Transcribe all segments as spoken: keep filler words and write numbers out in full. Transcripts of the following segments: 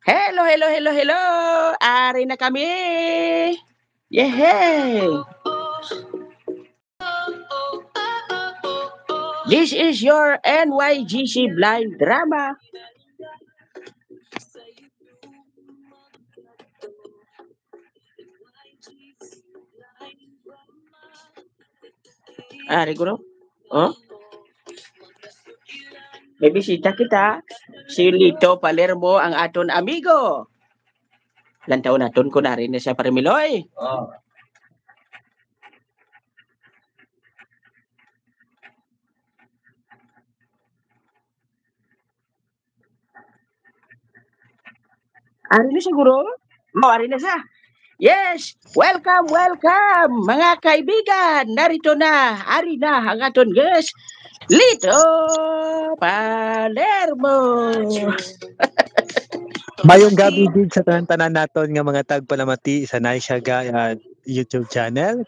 Hello, hello, hello, hello. Ari na kami. Yehey! This is your N Y G C blind drama. Ah, Riguro? Oh? May bisita kita. Si Lito Palermo, ang aton amigo. Lantaw naton kung nari na siya, Pare Miloy. Oh. Ari na siguro? Oh, ari na siya. Yes! Welcome, welcome, mga kaibigan! Narito na, ari na ang aton guest, Lito Palermo! Mayong gabi gid sa tanan-tanan naton nga mga tagpalamati sa Nice Siaga, ah, YouTube channel.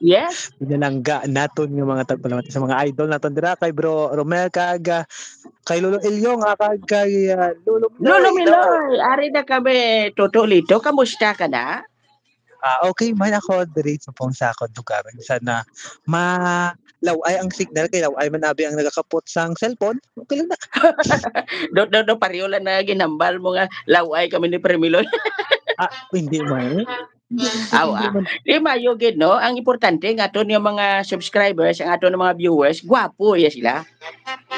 Yes. Pinalangga naton nga mga tagpalamati sa mga idol naton dira, kay Bro Romel kag, ah, kay Lolo Ilyong, ah, kag kay, ah, Lolo Miloy. Lolo Miloy, ari na kami. Toto Lito, kamusta ka na? Ah, okay man ako diri sa pong sa akon lugar. Sana malaw-ay ang signal, kay law-ay man abi ang nagakapot sang cellphone. Okay lang na. Do, do, do, pareho lang na ginhambal mo nga law-ay kami ni Pare Miloy. Ah, hindi man. Aw, ah. Di mayo gid, no? Ang importante nga aton yung mga subscribers, ang aton mga viewers, gwapo ya sila.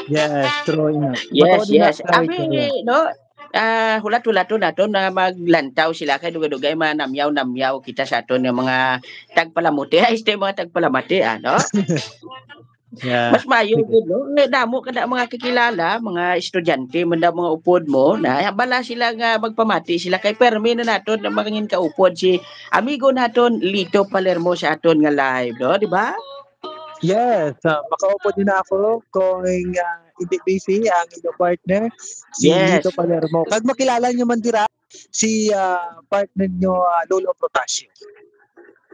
Yes, true enough. Yes, Matuod na, yes. Tay, Abi, kaya. No? Ah, hulat-hulaton naton na maglantaw sila kay dugay-dugay manamyaw-namyaw kita sa aton nga mga tagpalamati. Ay, este mga tagpalamati, ano? Yeah. Mas mayo gid, no? Nga damo ka na mga kakilala, mga estudyante man daw mga upod mo, na bala sila nga magpamati sila kay permi na naton na mangin kaupod si amigo naton Lito Palermo sa aton nga live, no? Di ba? Yes, ah, makaupod din ako kung, ah, hindi busy ang inyong partner, si Yes. Lito Palermo. Kag makilala nyo man dira si, ah, partner nyo, ah, Lolo Protasio.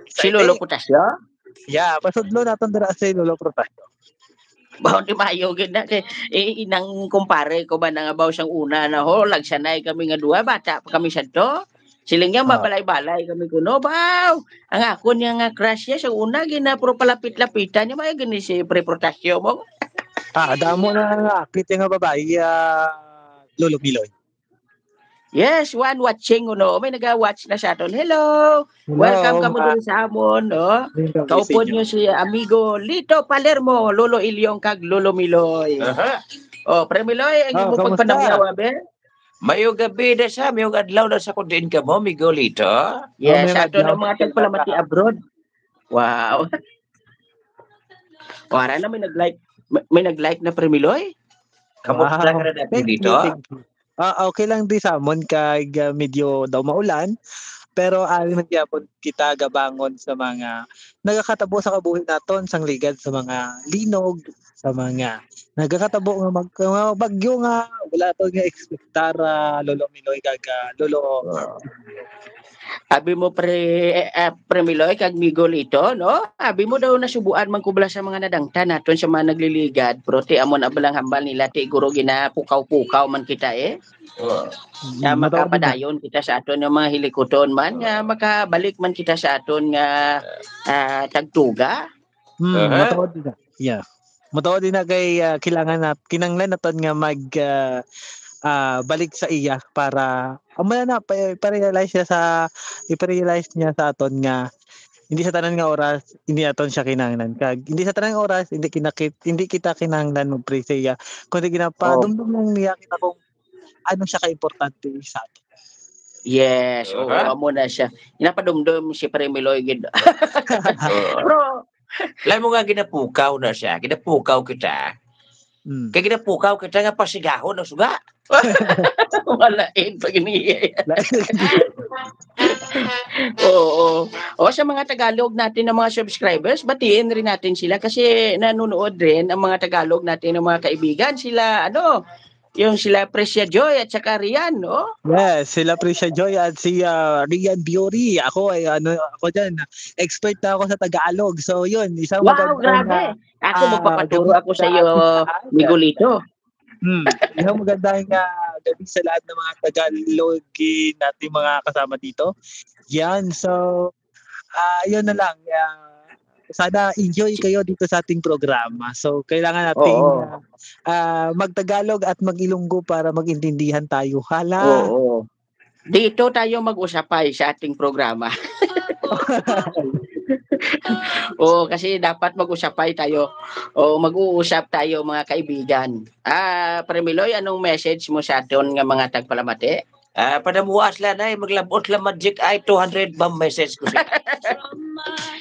Si Lolo Potasio? Yeah, pasudlo naton dira si Lolo Protasio. Bawo di mayo gid na kay eh, inang kumpare ko ba nang abaw sang una na ho, lagsanay kami nga duha, bata pa kami sadto. Siling niya, Ah. mabalay-balay kami kuno. Baw, ang akon niya nga crush niya sa una, gina, pero palapit-lapitan niya, may gini si Pre Protasio mo. Ah, damo na nga akit nga babayi, ah, Lolo Miloy. Yes, one watching, no? May naga-watch na sa aton. Hello! Hello, Welcome kamo ah, diri sa amon, no? Welcome, Kaupod Isidro. Niyo si amigo Lito Palermo, Lolo Ilyong, kag Lolo Miloy. Aha. Oh, Pre Miloy, ang Oh, imo kamusta? pagpanamyaw, abe? Mayo gabi na sa, mayo adlaw na sa kung diin ka mo, Miguelito. Yes, may sa aton adlaw. Ang mga tagpalamati abroad. Wow. Wala na may nag-like. May, may nag-like na, Pre Miloy? Kamusta Wow. ka na dati Thank you, dito? thank you. Ah, okay lang di sa amon kag, ah, medyo daw maulan. Pero ari man gyapon kita gabangon sa mga nagakatabo sa kabuhi naton, sang ligad sa mga linog, sa mga nagakatabo nga mag-, mga bagyo nga wala to nga ekspektar, ah, Lolo Miloy kag, ah, Lolo. Ah. Abi mo, Pre, eh, ah, Pre Miloy kag Miguelito, no? Abi mo daw nasubuan man ko bala sa mga nadangtan naton sa mga nagliligad, pero ti amo na balang hambal nila, ti guro ginapukaw-pukaw man kita, eh. Oh. Nga Mm, mataod na. Makapadayon kita sa aton nga mga hilikuton man, nga makabalik man kita sa aton nga, ah, tagtuga. Hmm, Aha. Mataod na. Yeah. Mataod na kay, ah, kailangan na, kinanglan naton nga mag, ah, ah, balik sa iya para, amo na na, pa, pa-realize siya sa, ipa-realize niya sa aton nga hindi sa tanan nga oras, hindi naton siya kinahanglan. Kag hindi sa tanan nga oras, hindi kinakit, hindi kita kinahanglan mag-pray sa iya. Kundi ginapadumdum lang niya kita kung ano siya kaimportante sa aton. Yes, oo, Aha. Amo na siya. Ginapadumdum si Pre Miloy gid. Oo. Bro, Alam mo nga, ginapukaw na siya. Ginapukaw kita. Mm. Kaya ginapukaw kita nga pasigahon ang suga. Wala, eh, pag ini-, Oo. O, sa mga Tagalog natin ng mga subscribers, batiin rin natin sila kasi nanonood rin ang mga Tagalog natin ng mga kaibigan. Sila, ano, yung sila Precia Joy at saka Rian, no? Yes, sila Precia Joy at si, ah, Rian Biori. Ako ay, ano, ako dyan, expert na ako sa Tagalog. So, yun, isang Wow, magandang, grabe. ah, Ako, ah, magpapaturo ako sa iyo, magandang Miguelito. Hmm, isang magandang, ah, gabi sa lahat ng mga Tagalogin nating mga kasama dito. Yan, so, ah, yun na lang. Ah, sana enjoy kayo dito sa ating programa. So, kailangan nating Oo. ah, ah, mag-Tagalog at mag-Ilonggo para mag-intindihan tayo. Hala! Oo. Dito tayo mag-usapay sa ating programa. Oo, kasi dapat mag-usapay tayo. Oo, mag-uusap tayo, mga kaibigan. Ah, Premiloy, anong message mo sa aton nga mga tagpalamati? Ah, padamuha sila na, eh, maglabot lang Magic Eye two hundred ba message ko sila.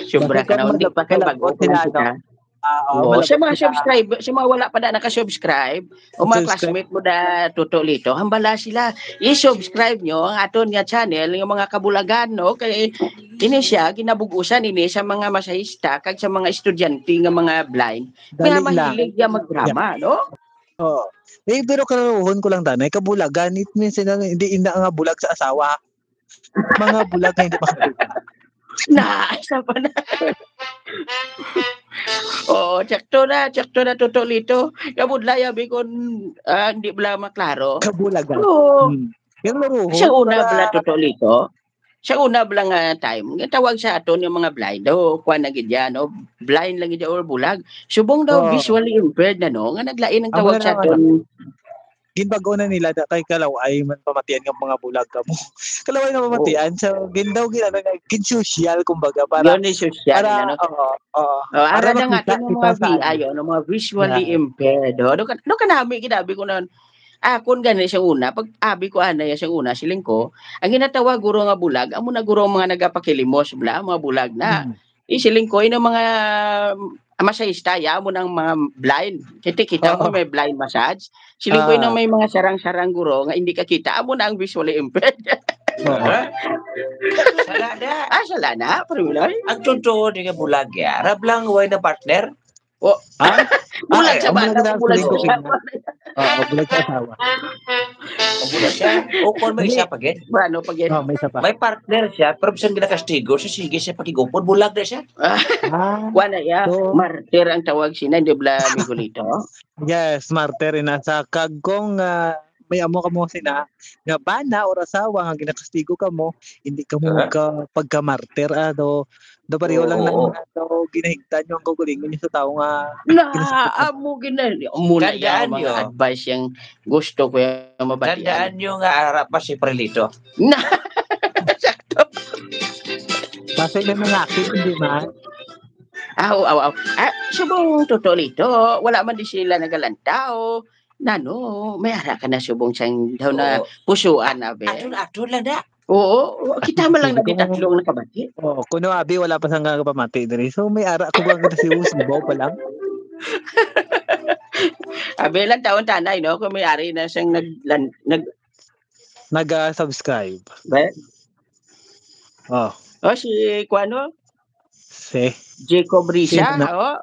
Sobra ka na, hindi pa kay mag-open kita. Ah, Oo, wala sa pa mga sila. subscribe, sa mga wala pa na naka-subscribe, o mga Subscribe. classmate mo na Toto Lito, hambala sila, i-subscribe nyo ang aton nga channel, yung mga kabulagan, no? Kay ini siya, ginabugusan ini sa mga masahista, kag sa mga estudyante nga mga blind, Dali nga lang. mahilig niya magdrama, no? Oo. Eh, pero kalaruhon ko lang, Danay, kabulagan, it means na hindi ina nga bulag sa asawa. Mga bulag nga hindi makakita. Na, isa pa na. Oo, tsakto na, tsakto na, Toto Lito. Kabudlay, abi ko, ah, hindi bala maklaro. Kabulagan. Oo. Hmm. Yung maruhon, Sa una para bala, Toto Lito. Sa una bala nga time, nga tawag sa aton yung mga blind. O, kuwan na gid yan, o, blind lang gid yan, or bulag. Subong daw Oo. visually impaired na, no? Nga naglain ang Amo tawag na sa lang, ano. aton. Ginbag-o na nila da, kay kalaway man pamatian nga mga bulag kamo. Kalaway na Oo. pamatian, so, gin-, daw gin-, ano na, gin-social, kumbaga, para, Yun yung social, para, ano? oo, oo, Oh, para ara na nga makita aton yung kita mga sa V I, ano. oh, no, mga visually Yeah. impaired. Oh. Ano ka, ano ka nami, ginabi ko na, akon gani sa una, pag abi ko ana ya sa una, siling ko, ang ginatawag guro nga bulag, amo na guro ang mga nagapakilimos, bla, mga bulag na. Mm. Isiling ko, yung mga, ah, masahista, ya, amo nang mga blind. Kiti kita mo, Oo. may blind massage. Siling ko, yung Ah. may mga sarang-sarang guro nga hindi ka kita, amo na ang visually impaired. Oo. Ha? Sala na. Ah, sala na, Premiloy? Ang totoo di nga bulag ya. Rab lang, way na partner? Oh. Ha? Bulag Ay, sa ang bata, bulag na bulag feeling ko sa tingnan. asawa. Oo, bulag sa asawa. Ang bulag siya. O, kung may Hindi. isa pa, gid. Ano pa, gid? Oh, may isa pa. May partner siya, pero bisan ginakastigo, so sige siya pakigupod, bulag na siya. Ah, Ah, kuwan na, ya. so Martir ang tawag sina, di ba, Miguelito? Yes, martir ina sa kagkong, ah, may amo kamo sina nga bana or asawa nga ginakastigo kamo, hindi kamo Ah. magka-, pagka-martir, ah, do, do pareho lang Oo, nang, oo. ah, do ginahigtan nyo ang kaugalingon nyo sa tao nga Na, ginasakit mo. amo gina-, amo na Tandaan yung mga nyo. advice yang gusto ko yung mabatian. Tandaan nyo nga ara pa si Prelito. Na, sakto. Kasi may mga akin, hindi man. Aw, aw, aw. Ah, subong totoo nito, wala man di sila nagalantaw. Nano, may ara ka na subong sang daw na Oo. pusuan, abi. Aton-aton lang da. Oo, kita man lang Sige, naging kung tatlo ang nakabati. Oo, kuno abi, wala pa sang pamati diri. So, may ara ko ba kita si Usibaw pa lang? Abi lang taon tanay, no? Kung may ari na siyang nag-, lan-, nag-, Nag-, ah, subscribe. Be? Oh. Oh, si, kuano? Si Jacob Risa, Sino na? oh.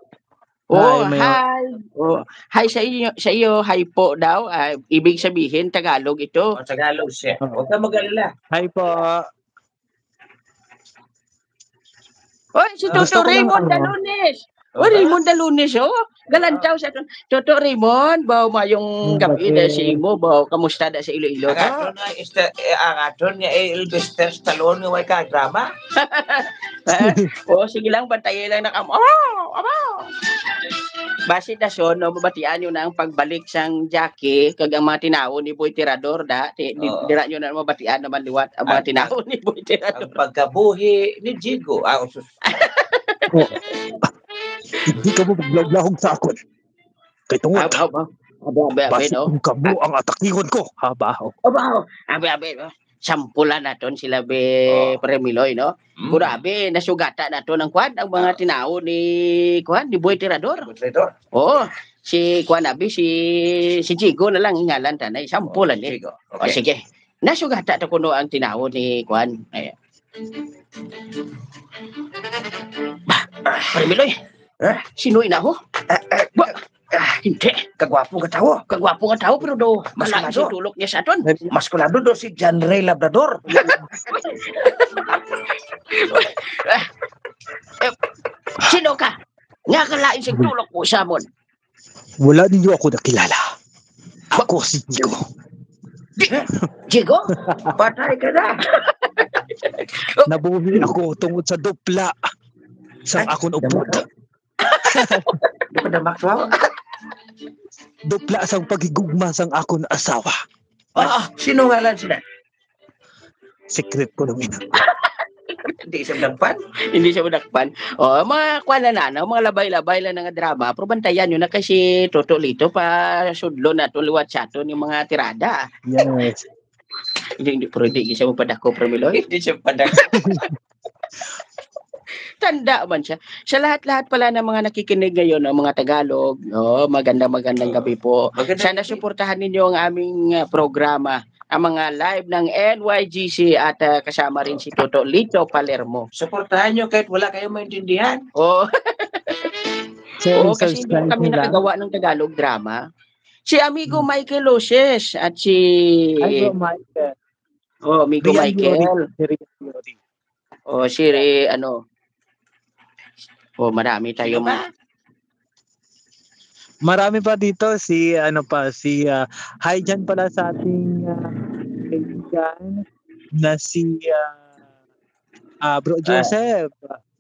Hi, Oh, may hi. Oh, hi sa inyo, sa iyo, hi po daw. Ah, ibig sabihin, Tagalog ito. Oh, Tagalog siya. Oh. Huwag ka mag-alala. Hi po. Oy, si Ah, Toto gusto ko lang, Raymond ano, Dalunes. Oh, Okay. Raymond Dalunes, oh. Galantaw sa aton. Toto Raymond, baw mayong Ang gabi na bati. sa imo, baw kamusta na sa Iloilo? Ang aton nga ista-, eh, ang aton nga, eh, Sylvester Stallone nga way ka drama. Eh, oh, sige lang, bantayi lang na kamo. Abaw! Abaw! Basi dason, no, mabatian nyo na ang pagbalik sang Jackie kag ang mga tinawon ni Boy Tirador, da. Ti-, di-, Oo. dira nyo na mabatian naman liwat ang mga Ang, tinawon ni Boy Tirador. ang pagkabuhi ni Jigo. Ah, usus. Oh. Hindi ka mo maglawlahog sa akon. Kay tungod, Abaw, abaw. Abaw, abaw, abaw, basi no? kung kamo Ab- ang atakihon ko, ha, baho. Abaw, abaw, abaw, no? Sampulan naton sila, be, Oh. Premiloy, no? Mm. Pero, abi, nasugata naton ang kwan, ang mga Ah. tinawo ni, kwan, ni Boy Tirador. Boy Tirador. Oo. Si, kwan, abi, si, si Jigo na lang ang ngalan, tanay. Sampulan, Oh, eh. Jigo. O, Okay. sige. Nasugata to kuno ang tinawo ni, kwan. Ay. Ba, Premiloy. Eh? Sino ina ho? Eh, eh, Ba, ah, hindi. Kagwapo nga tawo. Kagwapo nga tawo, pero do, Mas kalain kulado. sa tulok niya sa aton. Mas kulado do si John Ray Labrador. Eh, sino ka? Nga kalain sa tulok mo sa amon? Wala ninyo ako nakilala. Ako si Jigo. Jigo, patay ka na. Nabuhi ako tungod sa dupla sa Ay, akon upod. Di ko na makwa. Dupla sang paghigugma sang akon asawa. Ah, sinungalan sila. Secret ko lang ina. Hindi siya madakpan. Hindi siya madakpan. O, mga kuan na na, no? Mga labay-labay lang nga drama. Pero bantayan nyo na kay si Toto Lito pa sudlo na to liwat sa aton yung mga tirada. Yes. Hindi, hindi, pero hindi siya magpadako, Premiloy. Hindi siya padako. Tanda man siya. Sa lahat-lahat pala ng mga nakikinig ngayon, ng mga Tagalog, no, magandang magandang gabi po. Magandang Sana gabi. Suportahan ninyo ang aming ah, programa, ang mga live ng N Y G C at ah, kasama rin si Toto Lito Palermo. Suportahan nyo kahit wala kayo maintindihan. Oh, So, oo, kasi hindi subscribe kami nila. Nakagawa ng Tagalog drama. Si Amigo Hmm. Michael Loses at si Ay, bro, Michael. Oh, Amigo Rian Michael. Yuri. Si Rian Yuri. Oh, si Re, ano. Oh, marami tayong Sino ba? Marami pa dito si ano pa si ah, hi dyan pala sa ating ah, kaibigan na si ah, ah, Bro Ah. Joseph.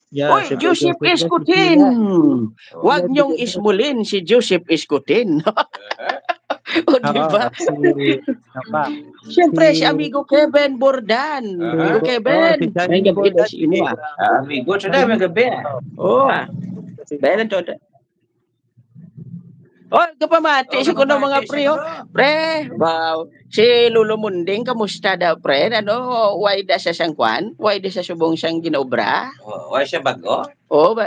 Yeah, Oy, si Bro Joseph Joseph. Escutin. Huwag niyong ismulin si Joseph Escutin. O, di Oo, ba? si ano pa? Siyempre, si Si- Amigo Kevin Bordan. Aha. Amigo Oh, Kevin. si Johnny Ay, gabi Bordan, na si Imo, ah. Ah, amigo, sa dami gabi. Ah. Oh, ah. Si- Dahil ito. Oh, kapamati Oh, sa kuno mga kapamati pre, sa oh. kuno. Pre, wow. Si Lolo Munding, kamusta daw, pre? Ano, why da sa sangkwan? Why da sa subong sang ginobra? Oh, why siya bago? Oh, ba?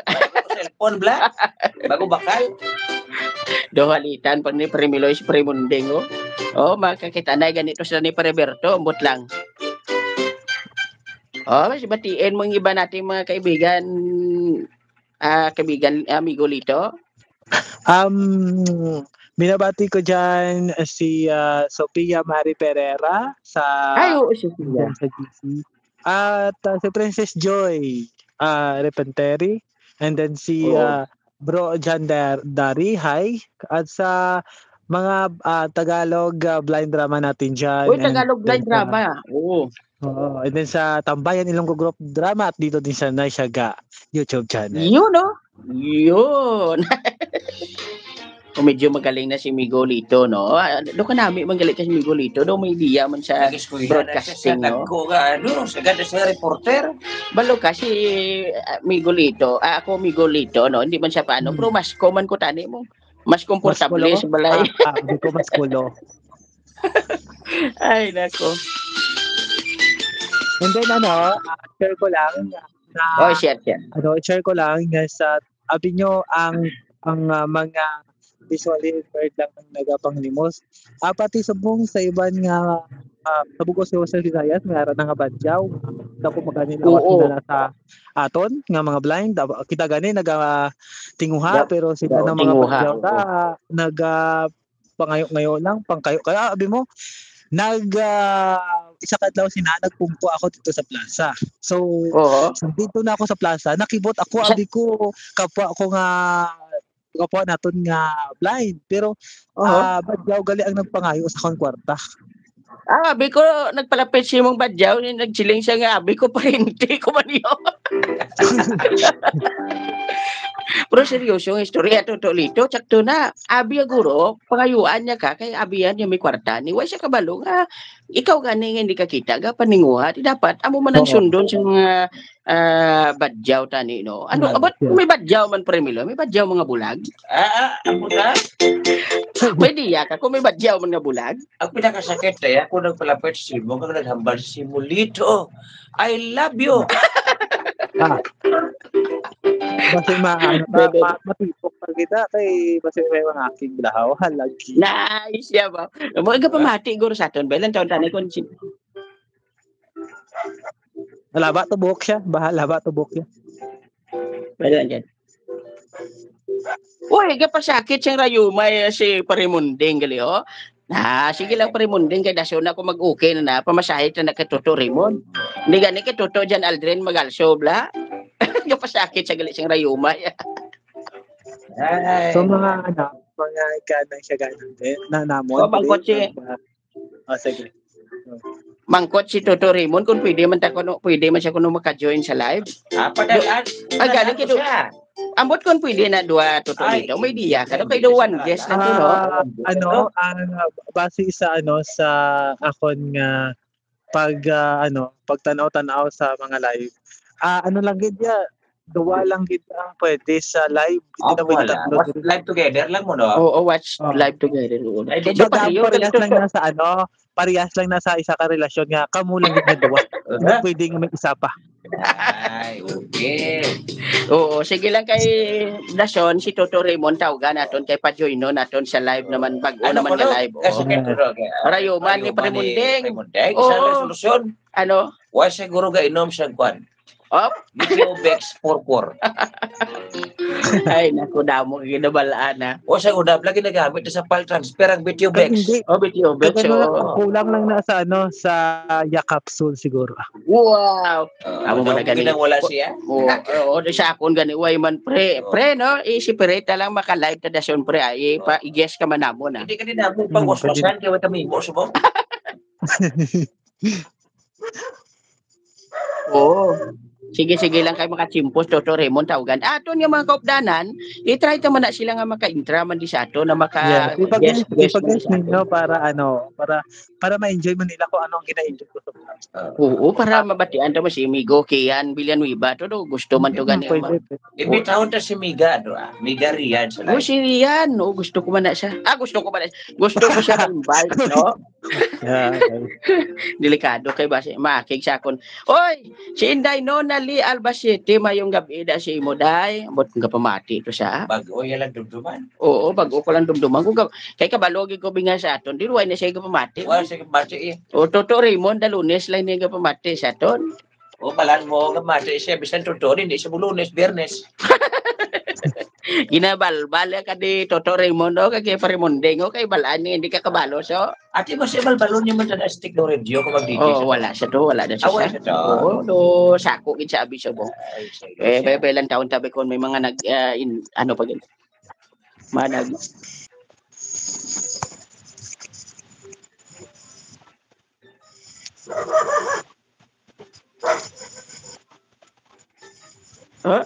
Cellphone, bla? Bago bakal? Dohalitan pa ni Pre Miloy si Pre Munding, oh. Oh, makakita na ganito sila ni Pre Berto, ambot lang. Oh, mas batiin mo ang iba nating mga kaibigan, ah, kaibigan, Amigo Lito. Um, binabati ko dyan si ah, Sophia Mari Pereira sa Ay, oo, Sophia. Sa G C. At ah, si Princess Joy ah, Repenteri. And then si Oo. ah, Bro John Dar- Dari, hi. At sa mga ah, Tagalog ah, blind drama natin dyan. Uy, And Tagalog then blind sa- drama. Oo. Oo. And then sa Tambayan Ilonggo Group Drama at dito din sa Naisyaga YouTube channel. Yun, no? Yun. O, medyo magaling na si Migo Lito, no? Ah, do ka nami man gali ka si Migo Lito, do may idea man sa Nag-eskwela na siya sa broadcasting, no? Dagko nga, ano, sa ganda sa reporter. Balo ka si ah, Migo Lito, ah, ako Migo Lito, no? Hindi man siya paano, Hmm. Pero mas common ko tani mo. Mas komportable Mas sa balay. Ah, ah, hindi ko mas kulo. Ay, nako. And then ano, ah, share ko lang na Oh, share, share. ano, share ko lang na sa abi nyo ang ang ah, mga visually impaired lang ang nagapanglimos. Ah, pati subong sa iban nga ah, sa bugos sa Visayas, may ara na nga badyaw. Sa kung magani na Oo. na sa aton nga mga blind. Ah, kita gani naga tinguha Yep. pero sila Oo, na mga tinguha, badyaw oo. ta naga pangayo-ngayo lang, pangkayo kaya abi mo nag ah, isa ka adlaw sina nagpungko ako dito sa plaza. So, Oo. so dito na ako sa plaza, nakibot ako, Sa- abi ko, kapwa ko nga kapwa naton nga blind, pero Oo. ah badyaw gali ang nagpangayo sa akong kwarta. Ah, abi ko, nagpalapit si mong badyaw, ni nagsiling siya nga, abi ko, parente ko man yun. Pero seryoso ang istorya, Toto Lito. Tsakto na, abi aguro, pangayuan niya ka, kay abi yan yung may kwarta. Ni, wa siya kabalo nga, ikaw gani nga hindi ka kita, ga paninguha. Di dapat, amo man ang Oo. Sundon sa mga ah, badyaw tani, no? Ano, Badyaw. Abat, may badyaw man, Pre Milo? May badyaw mga bulag? Ah, ah, amo na. May diya ka kung may badyaw man nga bulag? Ang pinakasakit na ako nagpalapit sa simo, kag naghambal sa simo, Lito, I love you. Ah. Basi ma, ano, ma, Bebe. ma, matipok pa kita kay basi may mga aking blahaw lagi. Nice, ya ba? Mga pamati, guro, sa aton. Bailan taon tani kung si- Laba to buhok siya. Bahala ba to buhok siya. Bailan dyan. Uy, gapasakit siyang rayumay, eh, si Parimunding, gali, oh. Ah, sige lang, Parimunding, kay daso na ako mag-okay na na, pamasahe na na kay Toto Raymond. Hindi gani kay Toto dyan, Aldrin, mag-also, bla. Gapasakit siya gali siyang rayumay. Ay. So, mga, ano, mga ganang siya ganang din, na namon. O, bangkot siya. Ah, sige. Mangkot si Toto Raymond kung pwede man ta kuno, pwede man siya kuno maka-join sa live. Ah, padal-an. Ah, galing kito. Ambot kung pwede na duha, Toto Lito. May idea ka, no? Kay daw one guest lang, no? Ah, ano, ah, base sa, ano, sa akon nga pag, ah, ano, pagtanaw-tanaw sa mga live. Ah, ano lang gid ya, duwa lang gid ang pwede sa live. Hindi na pwede tatlo. Live together lang mo, no? Oo, watch live together. Oo. Ay, di ba, parehas lang na sa, ano, parehas lang na sa isa ka relasyon nga kamo lang gid nga duwa. Hindi pwede nga may isa pa. Ay, okay. Oo, sige lang kay Dason, si Toto Raymond, tawgan naton kay pa-join no naton sa live naman, bag-o naman nga live. Kasi kay Toto, kay, ah, rayuman ni Pre Mundeng. Pre Mundeng, sa resolusyon. Ano? Wa siguro ga inom sa kwan. Oh? Bitio Bex four four. Ay, naku, damo ginabalaan, ah. O, sa udap lagi nagamit sa file transfer ang Bitio Bex. Hindi. Oh, Bitio Bex, oo. Kulang lang na sa, ano, sa ya capsule siguro. Wow. Amo man na gani. Wala siya. Oo, oo, di sa akon gani, way man, pre. Pre, no? I-separate na lang, maka-live ta dason, pre, ah. Ipa-, i-guess ka man namo na. Hindi ka din namo pag-waswasan, kaya wala kami mo subong. Oo. Sige, sige lang kay makachimpos, Toto Raymond, tawgan. Aton nga mga kaupdanan, i-try ta man na sila nga maka-intra man di sa ato na maka-, yeah, ipag-guess, ipag-guess ninyo para, ano, para, para ma-enjoy man nila kung ano ang gina-enjoy ko sa mga. Oo, para mabatian ta mo si Migo Kian Villanueva, to do, gusto man to gani. Pwede, pwede. Imbitahon ta si Miga, ano, ah, Miga Rian sa live. Oh, si Rian, oh, gusto ko man na siya. Ah, gusto ko man na siya. Gusto ko siya ma-invite, no? Yeah, okay. Delikado kay basi makig sa akon. Oy, si Inday Nona Lee Albacete, mayong gabi da sa imo, day. Ambot kung kapamati to sa. Bag-o ya lang dumduman. Oo, bag-o ko lang dumduman. Kung ka-, kay kabalo gid ko binga sa aton, di ruway na siya kapamati. Wa siya kapamati, eh. O, Toto Raymond, da Lunes lang niya kapamati sa aton. O, balan mo nga mati siya, bisan Toto, hindi siya mo Lunes, Biyernes. Ginabalbal ka di Toto Raymond, o, kay pa Raymondeng, o, kay balaan niya, hindi ka kabalo, so. Ati mo siya balbalon niya man sa stick ng radio kung magdito. Oh, wala siya to, wala na siya. Ah, wala siya to. Oo, to, sako gid sa abiso mo. Ay, sige, eh, siya. Bebe lang taon tabi ko may mga nag, ah, in, ano pa gid. Manag. Huh?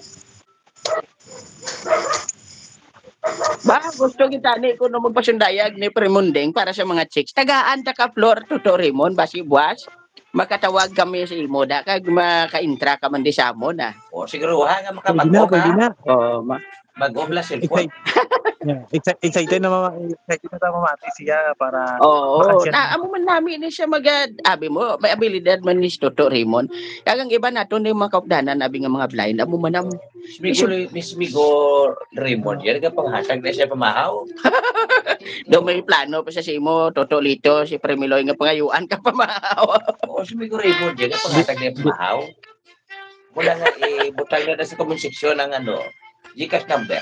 Ba, gusto kita ni kuno magpasundayag ni Primunding para sa mga chicks. Tagaan ta ka floor, Toto Raymond, basi buwas. Makatawag kami sa imo, da, kag maka-intra ka man di sa amon, ah. O, siguro, ha, nga makabag-o ka. Pwede na, pwede na. Oo, ma-, Bag-o bala cellphone. Excite-, yeah, exci-, excited na mama-, excited na ta mamati siya para. Oo, maka-share na, na. Amo man nami ni siya mag-, abi mo, may abilidad man ni si Toto Raymond. Kag ang iba naton ni mga kaupdanan, abi nga mga blind, amo man ang Miss Migo, Miss Migo Raymond, yan ka panghatag na siya pamahaw. Do may plano pa siya sa imo, Toto Lito, si Premiloy nga pangayuan ka pamahaw. Oo, si Migo Raymond, yan ka panghatag na pamahaw. Muna nga, ibutang na, na sa comment section ang, ano, GCash number.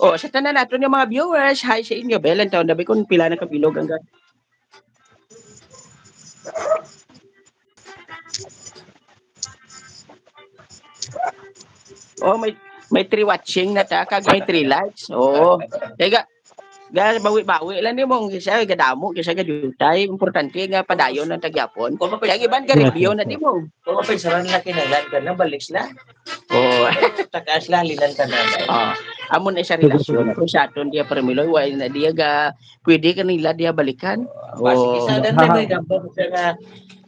Oh, sa tanan nato nga mga viewers, hi sa inyo. Belen taon na ba kung pila na kabilog ang gan-, oh, may, may three watching na ta, kag may three likes. Oo. Kaya ga-, ga-, bawi-bawi lang ni mong kisa, gadamo, kisa gadutay. Importante nga padayon ang tagyapon. Kaya ang iban ga-review na di mo. Kung mapensaran na kinahanglan ka na, balik sila. Oo. Takas lang, linan ka na. Ah, amo na sa relasyon. Kung sa aton diya, Premiloy, wala na diya ga, pwede ka nila diya balikan. Basi isa na may gambang siya nga,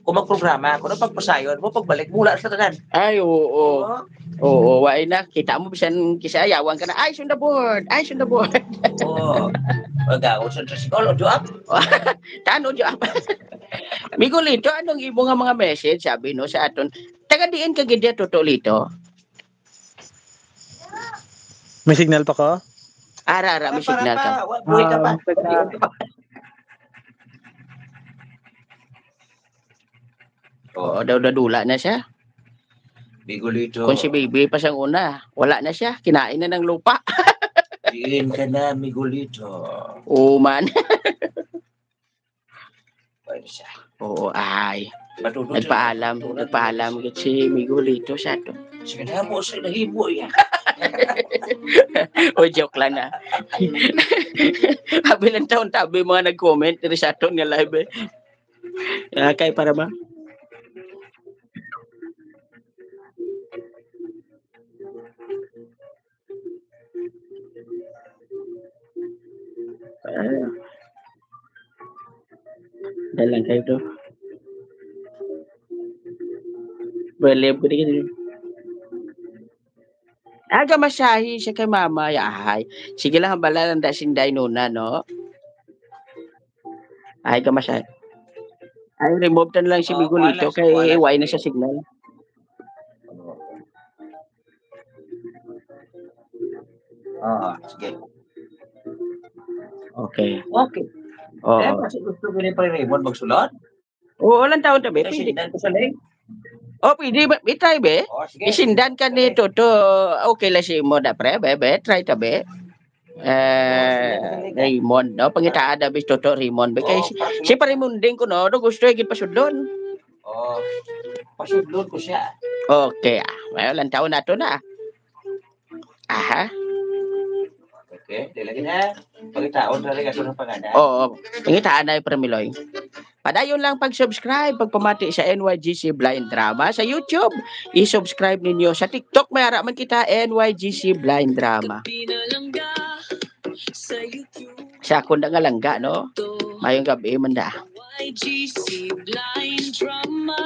kung magprograma, kung ano pagpasayon mo, pagbalik mo, wala sa tanan. Ay, oo. Oo. Oo, wala na. Kita mo, bisan kisa, yawan ka na, "Eyes on the board! Eyes on the board!" Oo. Pag-aon sa tricycle, o, joab. Tano, joab. Migolito, anong imo nga mga message, sabi, no, sa aton? Taga diin ka gid, Toto Lito? May signal pa ko? Ara, ara, may signal ka. Buhay ka pa. Um, taga- Oo, daw nadula na siya. Migolito. Kung si Bibi pa sang una, wala na siya. Kinain na ng lupa. Diin ka na, Migolito. Oo, man. Pwede siya. Oo, ay. Matutulog siya. Nagpaalam, matutulog nagpaalam siya. Gid si Migolito sa ato. Sige na mo, sige na, hibo, ya. O, joke lang na. Abi lang taon tabi mga nag-comment diri sa aton nga live, eh. Ah, kay para ba? Ah. Dalan kayo to. Bale, pwede ka din. Aga masahi siya kay mama, yahay. Sige lang, bala lang da sinday nuna, no? Ay, ka masahi. Ay, remove na lang si Ah, Miguelito wala, kay wala. Wala na siya signal. Oo, sige. Okay. Okay. Oo. Eh, kasi gusto ko ni Pare Raymond magsulod. Oo, lang taon tabi. Kasi Pwede. Sindan ko sa link. Oh, pwede ba? I-try, be? Oh, sige. Isindan ka ni Sige. Toto. Okay lang si mo na, pre. Be, be, try ta, be. Eh, Raymond, no? Pangitaan na, be, Toto Raymond, be. Kay Oh, si, para si Pare Munding ko, no? Ano gusto, eh, gid pasudlon. Oh, pasudlon ko siya. Okay, ah. Well, ang taon na to na. Aha. Okay, di lagi na. Pagkitaon na rin ako ng pangalan. Oo. Pangitaan na, Pre Miloy. Padayon lang pag-subscribe, pagpamati sa N Y G C Blind Drama sa YouTube. I-subscribe ninyo. Sa TikTok, may ara man kita, N Y G C Blind Drama. Sa akon na nga langga, no? Mayong gabi, man da. N Y G C Blind Drama,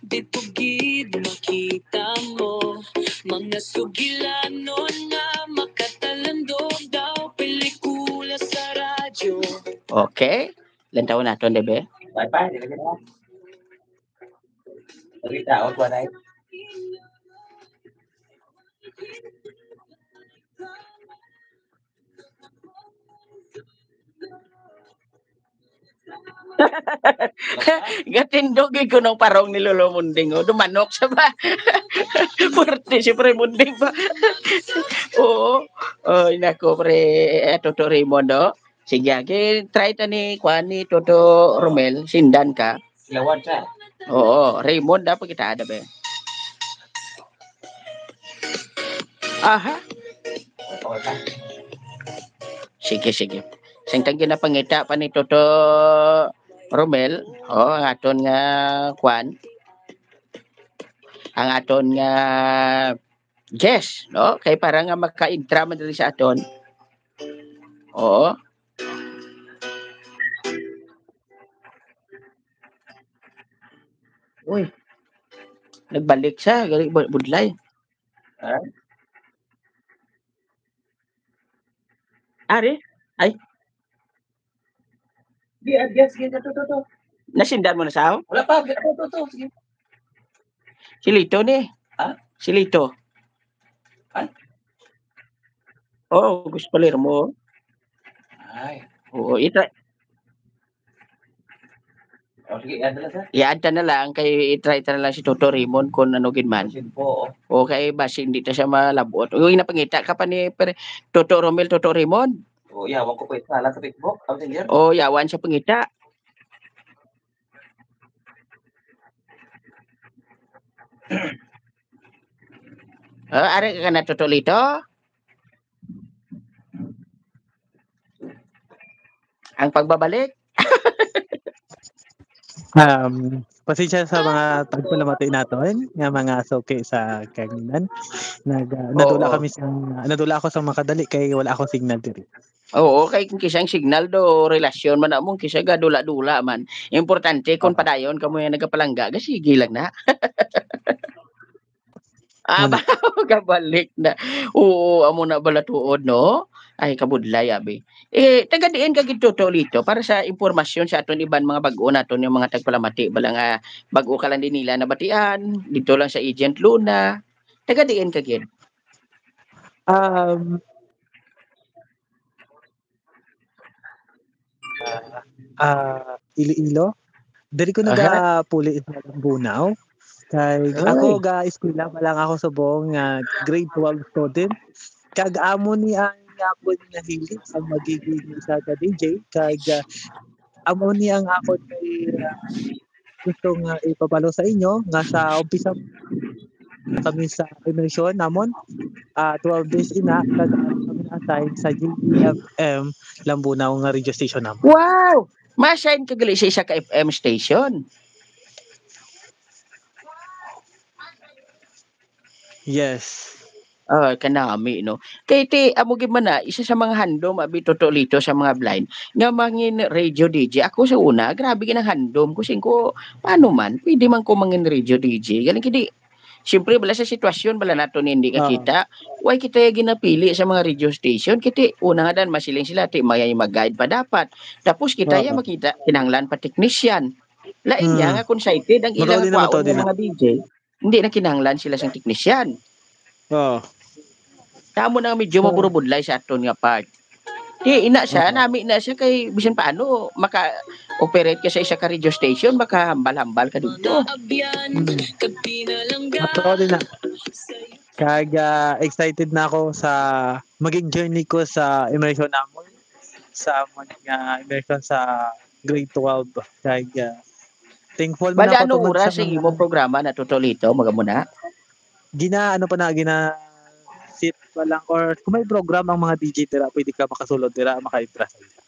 dito gid makita mo. Mga sugilanon nga makatalandong daw pelikula sa radyo. Okay. Lantaw naton, di ba? Bye-bye, di ba? Pagkitaon ko na. Gatindog gid ko nung parong ni Lolo Munding, oh. Dumanok siya ba? Pwerte si Pre Munding ba? Oo. Oy, nako, pre. Eh, Toto Raymond, oh. Sige, agi, try ta ni, kuan, ni Toto Romel. Sindan ka. Lawad siya. Oo, Raymond, dapat kita ada, be. Aha. Sige, sige. Sing tang ginapangita pa ni Toto Romel, oh, ang aton nga kwan, ang aton nga guest, no? Kay para nga maka-intra man diri sa aton. Oo. Uy. Nagbalik siya, gali bu-, budlay. Ha? Ari? Ay. Di, ah, di, ah, sige, to, to, to. Nasindan mo na sa ako? Wala pa, to, to, to, sige. Si Lito ni. Ha? Si Lito. Ha? Oo, gusto pala mo. Ay. Oo, ita-, O, sige, i-add na lang, sir. I-add ta na lang, kay i-try ta na lang si Toto Raymond kung ano gid man. Simple, oh. O, kay basi hindi ta siya malabot. Uy, napangita ka pa ni Pre-, Toto Romel, Toto Raymond. O, yawan ko pa ito. Alam sa Facebook, ang senior. O, yawan sa pangita. Ah, ari ka na, Toto Lito? Ang pagbabalik? Um, pasensya sa mga tagpalamati naton nga mga suki sa kaginan. Nag, ah, nadula Oo. kami sa, nadula ako sa makadali kay wala ako signal diri. Oo, kay kung kisang signal do, relasyon man among kisa ga dula-dula man. Importante kung Aha. padayon kamo yung nagapalangga, ga sige lang na. Ah, Ano? ba, gabalik na. Oo, amo na bala tuod, no? Ay, kabudlay, abi. Eh, taga diin ka gid, Toto Lito, para sa impormasyon sa aton iban mga bag-o naton, yung mga tagpalamati, bala nga bag-o ka lang din nila nabatian, dito lang sa Agent Luna. Taga diin ka gid? Um, ah, ah, Iloilo. Diri ko Aha. nagapuli sa Lambunao. Kay Ay. ako ga eskwela pa lang ako subong nga grade twelve student. Kag amo ni ang akon nga hilig ang magiging isa ka D J. Kag, ah, amo ni ang akon kay, ah, gusto nga ipabalo sa inyo nga sa umpisa kami sa immersion namon, ah, twelve days ina, kag kami na-assign sa G E F M Lambunao nga radio station namon. Wow! Ma-assign ka gali sa isa ka F M station. Yes. Ah, kanami, no? Kay ti, amo gid man na, isa sa mga handom, abi, Totolito, sa mga blind, nga mangin radio D J. Ako sa una, grabe gid ang handom ko. Sing ko, paano man? Pwede man ko mangin radio D J. Galing kidi, siyempre, bala sa sitwasyon, bala nato ni hindi Oo. kakita. Why kita ya ginapili sa mga radio station? Kiti, una nga dan, masiling sila, ti, may mag-guide pa dapat. Tapos kita ya Oo. makita, kinahanglan pa technician. Lain niya Hmm. nga kung sighted ang Matuod ilang din naman, kwaon tuod nga din na. mga D J, hindi na kinahanglan sila sang technician. Oo. Tamo na nga medyo Oo. maburubudlay sa aton nga part. Di, ina siya, Oo. nami na siya kay bisan paano maka-operate ka sa isa ka radio station, makahambal-hambal ka dito. Hmm. Matuod din na. Kag, ah, excited na ako sa maging journey ko sa immersion namon, sa amon nga immersion sa grade twelve. Kag, ah, thankful man Bali, ako ano tungod oras sa ang mga imo programa na, Totolito? Maga mo na? Gina-, ano pa na, gina-set pa lang, or kung may program ang mga D J dira, pwede ka makasulod dira, maka-entra sa ila.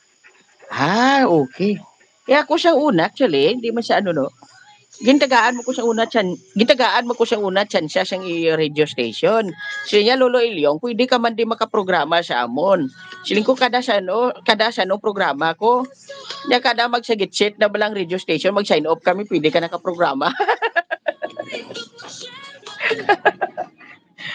Ah, okay. Kaya ako sa una, actually, hindi man sa ano, no? Gintagaan mo ko sa una, chan-, gintagaan mo ko sa una, chance sang i-, radio station. Siling niya, "Lolo Ilyong, pwede ka man di makaprograma sa amon." Siling ko, "Kada sa ano, kada sa ano programa ko?" Niya, "Kada magsagitsit na balang radio station, mag-sign off kami, pwede ka nakaprograma."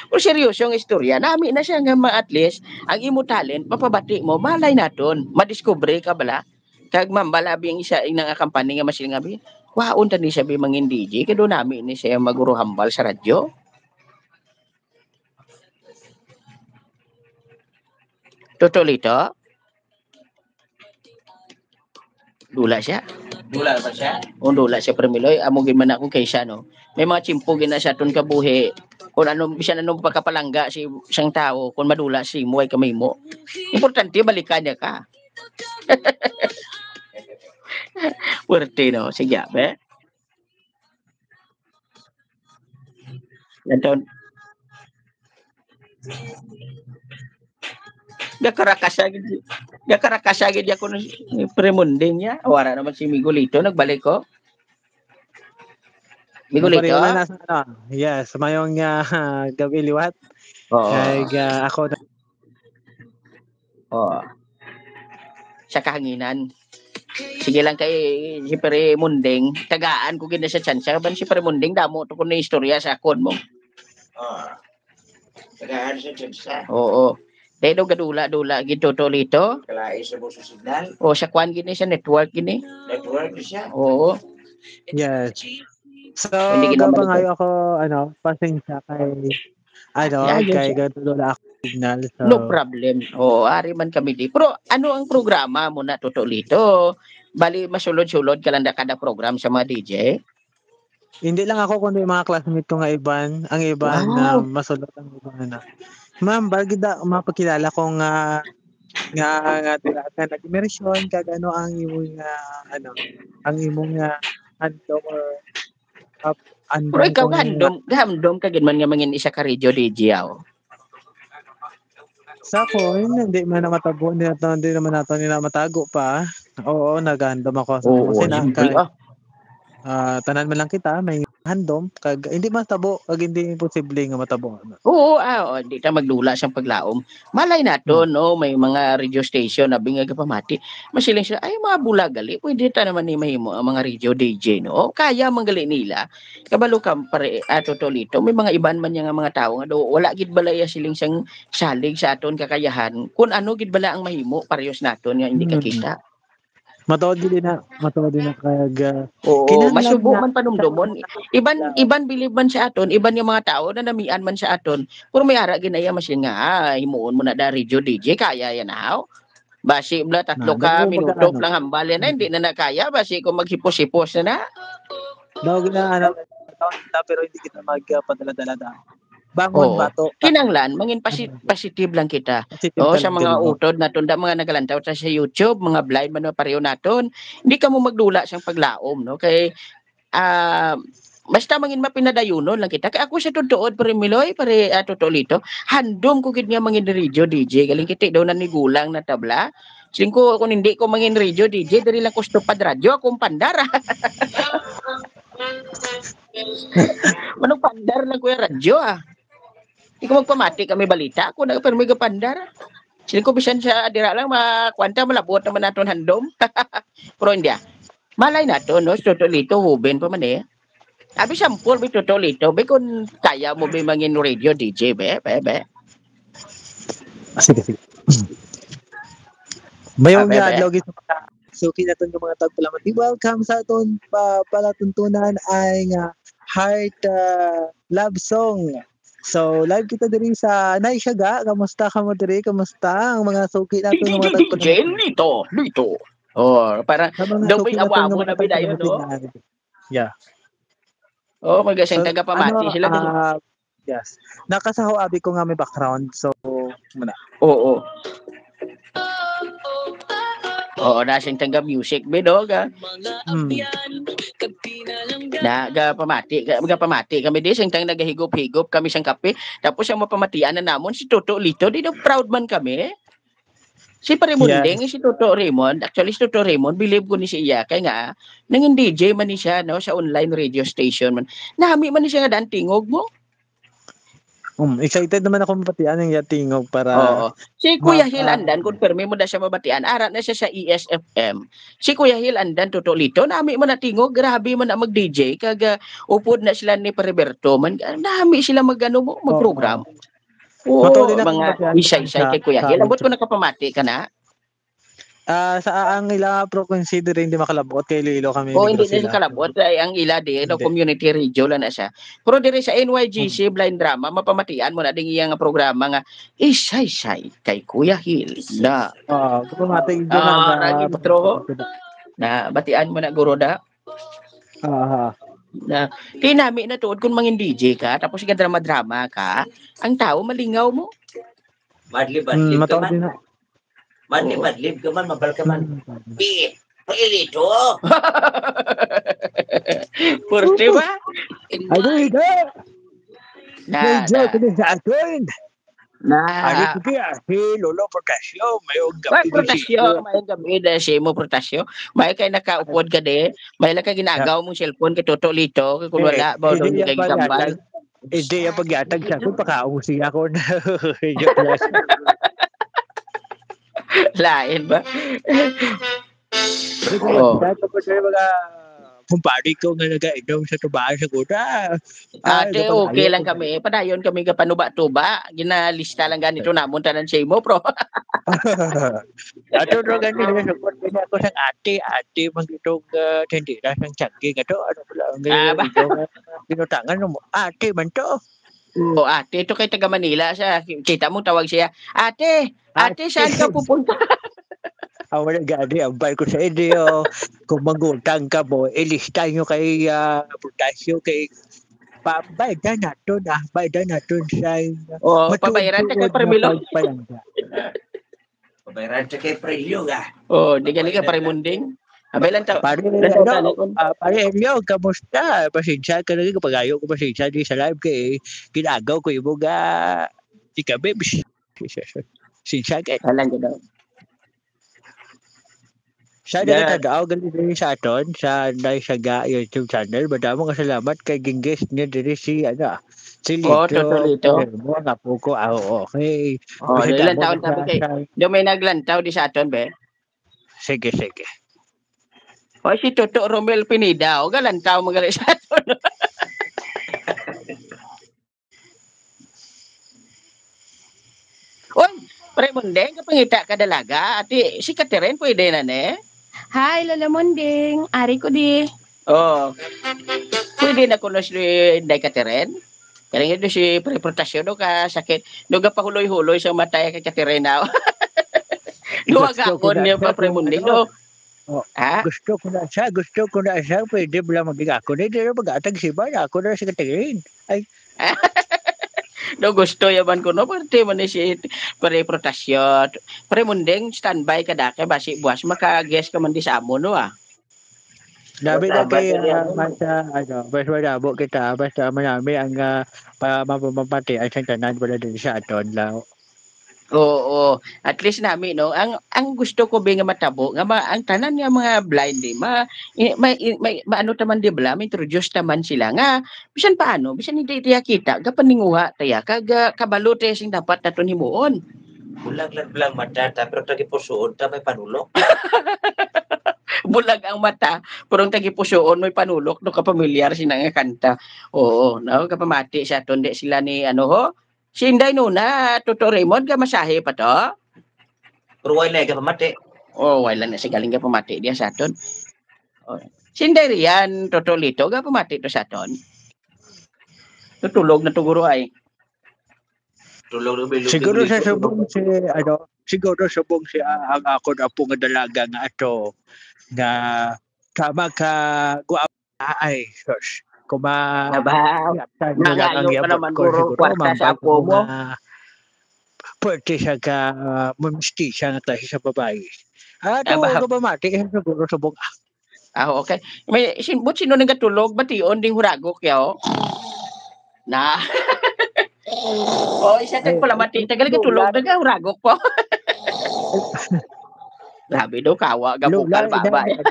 Pero seryoso ang istorya. Nami na siya nga ma-, at least, ang imo talent, mapabati mo, malay naton, madiskubre ka bala. Kag mambal abi ang isa, ina nga company nga masiling abi, "Kwaon ta ni siya bi mangin D J, kay do nami ni siya maguro hambal sa radyo." Totoo, Lito? Dula siya. Dula pa siya? O, dula siya, Premiloy. Amo gid man ako kay siya, no? May mga tiyempo gid na sa aton kabuhi. Kung ano, bisan anong pagkapalangga si isang tawo, kung madula si mo, ay kamay mo. Importante, balikan niya ka. Puwerte, no? Sige, be. Anton. Gakarakasa gid, gakarakasa gid ako ni Premonding niya. Wala naman si Miguelito, nagbalik ko. Miguelito? Pareho na nasa, ano, yes, mayong, ah, gabi liwat. Oo. Kay, ah, ako na. Oo. Sa kahanginan. Sige lang kay si Premonding, tagaan ko gid na siya tsansa. Ban si Premonding, damo to ko na istorya sa akon mo. Oo. Tagaan siya tsansa. Oo. Dahil daw gadula-dula gid, Totolito. Kalain sa mo sa signal. O, sa kwan gid ni, sa network gid ni. Network ni siya. Oo. Yes. So, Hindi gid naman gabangayo ito. ako, ano, pasensya kay, ano, Ay, ayun kay siya. gadula ako signal. So, No problem. Oo, ari man kami di. Pero ano ang programa mo na, Totolito? Bali, masulod-sulod ka lang da kada program sa mga D J? Hindi lang ako, kundi mga classmate ko nga iban, ang iban na Wow. masulod ang iban na. Ma'am, bagi da, mapakilala ko nga, nga, nga dira ka nag-immersion, kag ano ang imong, ah, ano, ang imong, ah, handom or, ah, Pero andam ikaw, kung gahandom, gahandom ka gid man nga mangin isa ka radio D J, aw. Sa ako, yun, hindi man na matabo, hindi nato, hindi naman nato nila matago pa. Oo, naghandom ako sa Oo, mga sina, siyempre, kay, ah. ah, tanan man lang kita, may handom, kag hindi matabo, kag hindi imposible nga matabo. Oo, ah, oh, di ta magdula sang paglaom. Malay nato, Hmm. no, may mga radio station, abi nga gapamati. Masiling sila, "Ay, mga bulag gali, pwede ta naman ni mahimo ang mga radio D J, no?" Kaya man gali nila. Kabalo ka, pare, ah, Totolito, may mga iban man niya nga mga tawo nga do, wala gid balay siling sang salig sa aton kakayahan. Kun ano gid bala ang mahimo, parehas naton nga hindi Mm. kakita. Matuod gid na, matuod na kag, ah, Oo, kinahanglan masubo na man panumdomon. Iban, Yeah. iban bilib man sa aton, iban nga mga tawo na namian man sa aton. Pero may ara gid na iya, masiling nga, ah, himuon mo na da radio D J, kaya yan, haw? Basi bala, tatlo Na, ka dagko minuto magkaano. lang hambal yan, na, Mm. hindi na na kaya. Basi kung maghipos-hipos na na. Daw gina-, ano, taon kita, pero hindi kita mag, ah, padala-dala da. Bangon Oo. bato. Kinahanglan, mangin pasi-, Ano? positive lang kita. Positive Oo, sa talaga, mga di ba? utod naton da, mga nagalantaw sa, sa YouTube, mga blind man na pareho naton, hindi kamo magdula sang paglaom, no? Kay, ah, basta mangin mapinadayunon lang kita. Kay ako sa totoo, Pare Miloy, Pare, ah, Totolito, handom ko gid nga mangin radio D J. Galing kita daw nanigulang na tabla. Siling ko, kung hindi ko mangin radio D J, diri lang ko sa tupad radyo, akong pandar. Manong pandar lang ko yung radyo, ah. Di ko magpamati kami balita, ako na pero may gapandar. Siling ko, bisan sa dira lang, makwanta, malabot naman naton handom. Pero hindi, ah. Malay nato, no? Si Toto Lito, huben pa man eh. Abi, sampol, bi, Toto Lito, bi, kung kaya mo, bi, mangin radio D J, be, be, be. Ah, sige, sige. Mayong Abe, nga abe. adlaw gid sa mga suki naton nga mga tagpalamati. Welcome sa aton pa palatuntunan ay nga heart ah, love song. So, live kita diri sa Nay Siaga. Kamusta ka mo diri? Kamusta ang mga suki naton nga mga D J tagpalamati? Lito, Lito. Oh, para Sa mga daw may suki naton nga awawa mga na bidayon, no? tagpalamati. Yeah. Oh, magasing So, tagapamati ano, sila. ah, yes. Nakasaho abi ko nga may background. So, muna. Oo. Oo, na sing taga music, bi, no? Ga, Hmm. na, ga pamati, ga, ga pamati kami di, sing tang nagahigop-higop kami sang kape. Tapos ang mapamatian na namon, si Toto Lito, di daw proud man kami. Si Pare Munding, si Toto Raymond, actually si Toto Raymond, believe ko ni siya, kay nga, nangin D J man ni siya, no, sa online radio station man. Nami man ni siya nga dan tingog mo. Um, excited naman ako mapatian ang iya tingog para Oo. Si Kuya ma- Hil Andan, kung permi mo na siya mabatian, ara na siya sa E S F M. Si Kuya Hil Andan, Toto Lito, nami man na tingog, grabe man na mag-D J, kag ah, upod na sila ni Pare Berto, man, ah, nami sila mag, ano mo, mag-program. Oo, Matuod din ako mga mabatian isay-isay sa- kay Kuya sa Hil. Ambot radio. Ko nakapamati ka na. Ah, sa ang ila province diri hindi makalabot kay Iloilo kami. Oo, hindi Negros na sila. Kalabot. Ay, ang ila di, no, Hindi. Community radio lang na siya. Pero diri sa N Y G C, Blind Drama, mapamatian mo na ding iyang programa nga Isay-say kay Kuya Hil. Na, Oo, automatic din Ah, na, naging intro. Na, batian mo na, Guro, da. Ah, Na, kinami na tuod kung mangin D J ka, tapos ka drama-drama ka, ang tao malingaw mo. Madlib, mm, madlib ka mataon man. Din na. Madlib, Oo. Madlib ka man, mabal ka man. Mm. Pi, Pilito. Purti ba? Ay, doy, da! Na, Medyo na, kini sa atin. na. Ari ko kaya, si Lolo Protasio, may og Ay, gabi si Protasio, may gabi na si mo, Protasio. May kay nakaupod ka di. May lang ka ginagaw mong cellphone kay Toto Lito, kay kung Eh, wala ba, hindi doon yan kay ba gambal. yata? Hindi yung pagyatag sa akin, pakaong siya ako na. Joke lang. Lain ba? Hindi ko Oo. Dahil ko sa mga kumpare ko nga nagainom sa tubahan sa kuta. Ah, Ate, kapag okay ayaw lang ko. Kami. Padayon kami kapanuba-tuba. Ginalista lang ganito namon tanan sa imo, bro. Ato ro gani sa support gani ako sa ate, ate man itong uh, tindera sang saging ato, ano pala ang Ah, ba? Ito, binutangan mo, ate man to. O, ate, ito kay taga Manila siya. Kita mo tawag siya, "Ate, ate, saan ka Ate. Pupunta?" Ang wala gani, ang bay ko sa inyo. Kung mangutang ka mo, ilista nyo kay ah, Protasio, kay pa, baydan nato na, baydan nato sa O, matuod-tuod pabayaran ta kay na Parmilo. Pagpayanda. Pabayaran siya kay Prelio, ga. O, di gani ka, Pare Munding. Abay lang ta. Pare, Lang ta ano, talikon. ah, pare Elio, kamusta? Pasensya ka lagi, kapagayo ko pasensya di sa live kay ginagaw ko yung mga ikabe. Pasensya ka. Alang gid daw. Siya Yeah. na nagtag-aw gali diri sa aton sa Nay Siaga YouTube channel. Madamo nga salamat kay gin-guest niya diri si ano, si Oh, Lito Toto Lito. Guillermo, ang apo ko. Ah, oo. Kay Oh, bisita ilan mo taon na tabi kay sa do may naglantaw di sa aton, be? Sige, sige. O, si Toto Romel Pineda, o, galantaw mo gali sa aton. Uy, Pre Mundeng, kapangita ka dalaga. Ati, si Catherine, pwede na, ne? Hi, Lolo Munding. Ari ko di. Oh. Pwede na kuno si Inday Catherine? Kaya nga doon si Pre Protasyon, no, ka sakit. No, gapahuloy-huloy sa matay kay Catherine, no? Duwagangon niya pa, Pre Munding, no? Oh, Ha? Gusto ko na siya, gusto ko na siya. Pwede ba lang maging ako? Hindi na mag-atag si Iban. Ako na si Catherine. Ay, No, gusto yaman ko, no? Parte man ni si Pre Protasyon. Pre Mundeng, standby ka da kay basi buwas maka-guest ka man di sa amo, no, ah? Dami na Tambay kay ka niya, uh, no? Masa, ano, mas malabo kita, basta manami ang uh, pa, mapapati ang santanan wala din sa aton lang. Oo, at least nami, no? Ang, ang gusto ko, be, nga matabo, nga ma-, ang tanan nga mga blind, di, ma-, i-, may, i-, may, maano ta man, di bala, ma-introduce ta man sila nga, bisan paano, bisan hindi tiya kita, gapaninguha tiya, kag, ah, kabalo tiya sing dapat naton himuon. Bulag lang, bulag mata ta, pero tagipusuon ta, may panulok. Bulag ang mata, pero ang tagipusuon, may panulok, no, kapamilyar sina nga kanta. Oo, no, kapamati sa aton, di sila ni, ano, ho? Si Inday Nona, Toto Raymond, gamasahe pa to? Pero wala na gapamati. Oh, wala na siya galing gapamati diya sa aton. Oh. Si Inday Rian, Toto Lito, gapamati to sa aton. Tutulog na to, guro, ay. Tulog na bilog. Siguro sa subong si, ano, siguro subong si, ah, ang akon apo nga dalaga nga ato, nga tama ka, gwa-, ay, sus. Kuma-, Aba, yata nyo lang ang mangayo ka yabot naman, ko, guro, siguro, kwarta sa mambal apo ko mo. Nga pwerte siya ka, ah, mamisti siya nga klase sa babae. Ah, to, Aba. Gabamati, eh, siguro subong, ah. Ah, okay. May, sin-, but sino nang gatulog? Bation ding huragok, yaw. Na. Oh, isa tag Ay, palamati. Tagal gatulog, lula. Nagahuragok po. Grabe daw, kawa, Lula, gabukal, baba. Ina,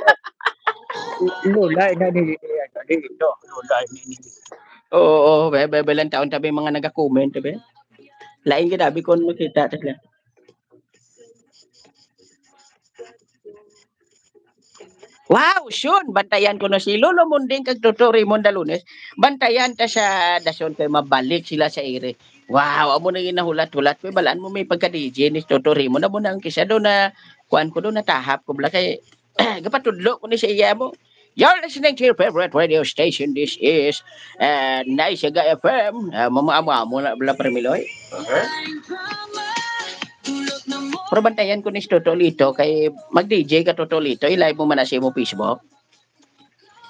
Lula, ina ni, ni, ano, ni, no, Lula, ni, ni. Oo, oo, be, be, be, lang taon tabi mga naga-comment, be. Lain ka dabi kung makita, tas lang. Wow, soon, bantayan ko na si Lolo Munding kag Toto Raymond Dalunes. Bantayan ta sa dason kay mabalik sila sa ere. Wow, amo na yung nahulat-hulat ko. Balaan mo may pagka-D J ni Toto Raymond. Amo na ang kisa doon na, kuan ko doon, natahap ko. Bala kay, gapatudlo ko ni sa iya mo. You're listening to your favorite radio station. This is, uh, Nice Aga F M. Uh, mama, amo, amo na, bala, Premiloy. Okay. Pero bantayan ko ni si Toto Lito, kay mag-D J ka, Toto Lito, i-live mo man na sa imo Facebook.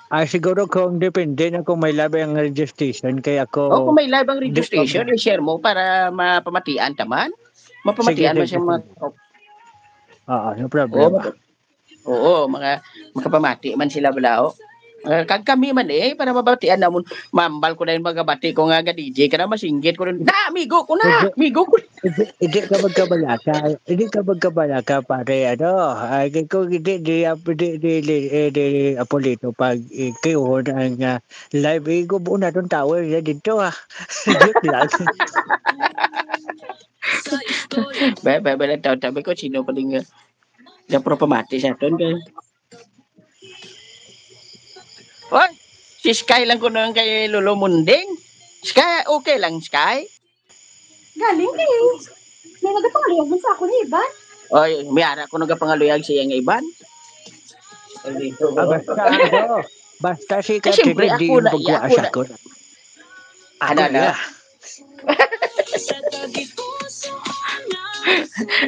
Ah, siguro kung depende na kung may live ang radio station, kay ako, oh, kung may live ang radio station, i-share mo para mapamatian ta man. Mapamatian mo siya, sige, mga, sige. Oo, no problem. Oo, mga, makapamati man sila bala, oh. Ah, kag kami man, eh, para mabatian namon. Mambal ko na yung mga bati ko nga ga-D J ka na, masinggit ko rin. Na, amigo ko na, amigo ko. Hindi, hindi ka magkabalaka. Hindi ka magkabalaka, pare, ano? Ay, kay kung hindi, di, di, di, di, eh, di, Apolito, pag, eh, kayuhon ang, ah, live, eh, gubuon na tong tower niya dito, ah. Joke lang. Be, be, be, lang tawag, sabi ko, sino pa din nga, nga pro pamati sa aton, be? Oy, si Sky lang kuno ang kay Lolo Munding. Sky, okay lang, Sky? Galing, eh. May nagapangaluyag man sa akon ni Iban. Oy, may ara ko nagapangaluyag siya nga Iban. Ah, basta, ano, basta si Ay, siyempre, Catherine, di ako yung na, pagkuha ako sa na. Akon. Ano, ako na.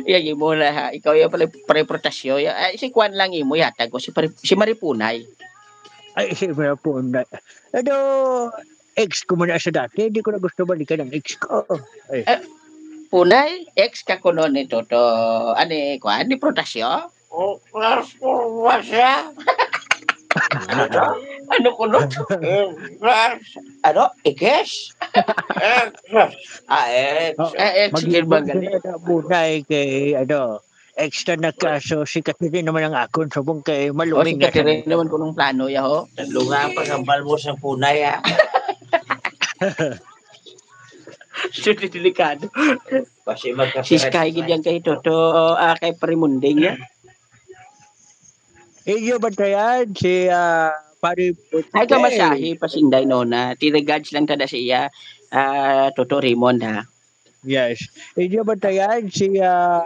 Iya, imo na, ha. Ikaw yung pala, pre-protasyo. Ya, ay, si Kwan lang imo, yatag ko, si Pare-, si Maripunay. Ay, si Maripunay. Ano, ex ko man na sa dati, hindi ko na gusto balikan ang ex ko. Ay. Eh, Punay, ex ka kuno ni Toto, ani, Kwan, ni Protasyo? Oh, ex ko ba siya? Ano kuno? Eh, ex. Ano? Ikes? Ex. Ah, ex. Oh, eh, eh, sige, mag-ibig magaling. Sila na muna, eh, kay, ano, extra na kaso, si Catherine naman ang akon, subong kay maluming. Oh, si Catherine naman kunong plano, ya, ho? Naglunga ang pagkambal mo sa Punay, ah. So, delikado. Kasi magkapira. Si Sky, gid yan kay Toto, ah, kay Pare Munding, ya. Inyo bantayan si, ah, Pare Munding. Ay, kamasahe, pasinday, no, na. Ti regards lang tada siya, ah, Toto Raymond, ha. Yes. Inyo bantayan si, ah,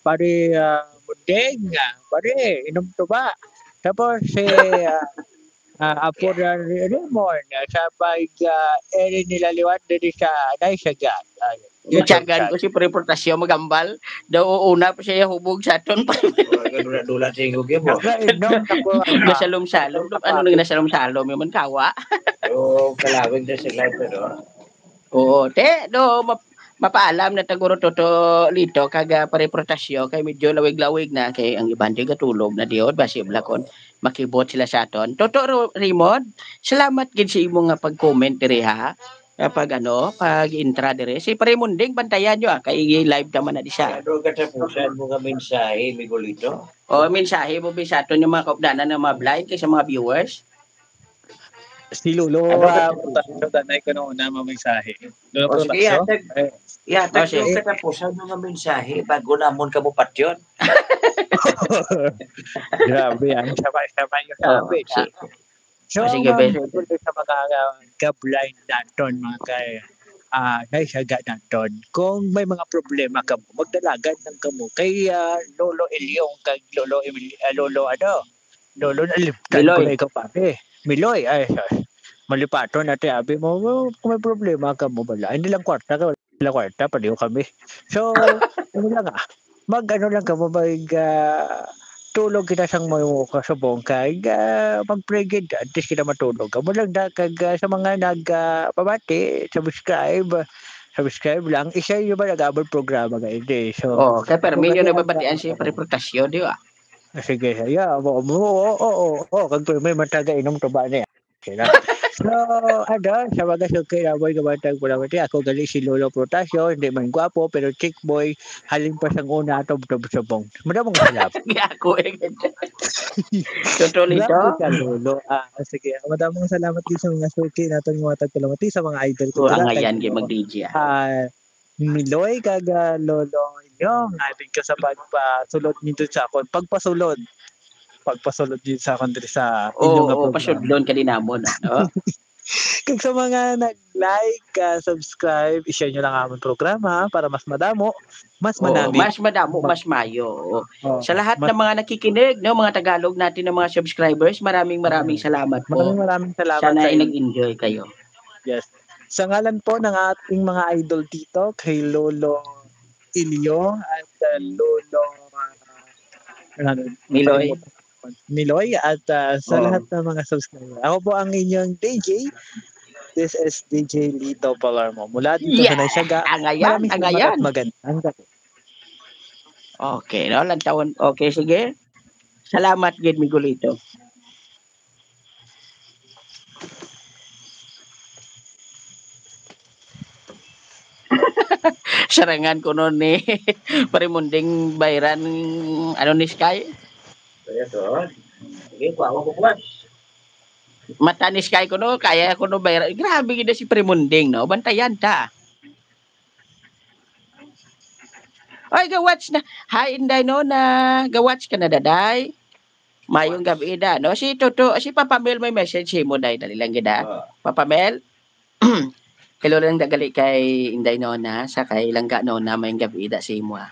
Pare, ah, Munding, ah, pare, inom tuba. Tapos si, ah, ah, Apo Ra-, Raymond, ah, sa pag, ah, eri nila liwat diri sa Naisagan. Ay, Naisagan ko si Pre Protasio magambal. Daw uuna pa siya hubog sa aton. Wala ka dula-dula sa ingog yun, mo. Nakainom na ko, ah. Nasalom-salom. Ano nang nasalom-salom? Yung man kawa. Oo, kalawig na sila ito, no? Oo, te, do, map-, mapaalam na taguro Toto Lito kag, ah, Pare Protasio kay medyo lawig-lawig na kay ang iban di gatulog na diod, basi blakon makibot sila sa aton. Toto Ro-, Raymond, salamat gid sa imo nga pag-comment diri, ha. Kapag ano, pag-intra dire. Si Pare Munding, bantayan nyo, ah, kay live naman na di siya. Ano katapusan mo nga mensahe, Miguelito? O, mensahe mo, bi, sa aton yung mga kaupdanan ng mga blind kay sa mga viewers? Si Lolo, Ano ah, ka- Protasio, tanay ko nung una, mga mensahe. Lolo O, sige, Protasio? yatag, Eh, yatag O, sige. yung katapusan mo nga mensahe bago namon kamo patyon. Grabe, ang sabay-sabay yung O, sabi, si- ah. So, O, sige, mga Ben. Sa mga, ah, ka-blind naton, mga kay, ah, kay saga naton, kung may mga problema kamo, magdalagan lang kamo kay, ah, Lolo Ilyong, kay Lolo Emil-, ah, Lolo ano, Lolo, nalimtan ko Miloy. na ikaw, pare. Miloy, ay, ay, malipaton natin, abi mo, "Oh, kung may problema kamo, bala, hindi lang kwarta, wala kwarta, paliw kami." So, ano lang, ah, mag-ano lang kamo, mag, ah, tulog kita sang mayo kasubong kag, ah, mag-pray gid, at least kita matulog. Amo lang da, kag, ah, sa mga nag, ah, pabati, subscribe, subscribe lang. Isa yun ba nag-abot programa nga hindi? So, Oh, kay permi kung yun ano nababatian lang, si Pare Protasio, di ba? Ah, sige, yeah, oo, oo, oo, oo, oo, kag permi man taga inom tuba niya. Okay na. So, ano, sa mga suki namon nga matag pula mati, ako gali si Lolo Protasio, hindi man gwapo, pero chick boy, halin pa sang una, tubtob subong. Madamong salamat. Kaya ako eh. Totoo nito? Grabe ka, Lolo. Ah, sige. Madamong salamat din sa mga suki naton nga matag pula mati, sa mga idol ko. Oh, dira, angayan kay kay mag-D J, ah. Ah, Miloy kag, ah, Lolo Ilyong, ah, thank you sa pagpasulod ninyo sa akon. Pagpasulod. Pagpasulod ninyo sa akon diri sa inyo nga Oo, programa. Pasudlon ka din namon, ano? Kag sa mga nag-like, ah, subscribe, i-share nyo lang ang among programa para mas madamo, mas Oo, manami. Mas madamo, Mag- mas mayo. Oo. Oo, Sa lahat mas ng mga nakikinig, no, mga Tagalog natin ng mga subscribers, maraming, maraming Oo. salamat po. Maraming, maraming salamat Sana sa ay inyo. nag-enjoy kayo. Yes. Sa ngalan po ng ating mga idol dito, kay Lolo Ilio at, uh, Lolo, uh, ano, Miloy. Miloy at, uh, sa Oo. lahat ng mga subscriber. Ako po ang inyong D J. This is D J Lito Palermo. Mula dito sa Yeah! Naisyaga, Angayan, maraming salamat angayan. at magandang gabi. Okay, no? Lantawon. Okay, sige. Salamat gid, Miguelito. Sarangan ko nun ni Pare Munding Bayran, ano ni Sky? Kaya to, sige, kuha ko, kuha. Mata ni Sky ko, no? Kaya ko, no, Bayran. Grabe gid si Pare Munding, no? Bantayan ta. Oy, ga-watch na. Hi, Inday Nona. Ga-watch ka na, Daday. Mayong gabi, da, no? Si Toto, si Papa Mel may message sa imo, Day. Dali lang gid, ah. Ah. Papa Mel? Hello lang da gali kay Inday Nona, sa kay Langga Nona, mayong gabi da sa imo, ah.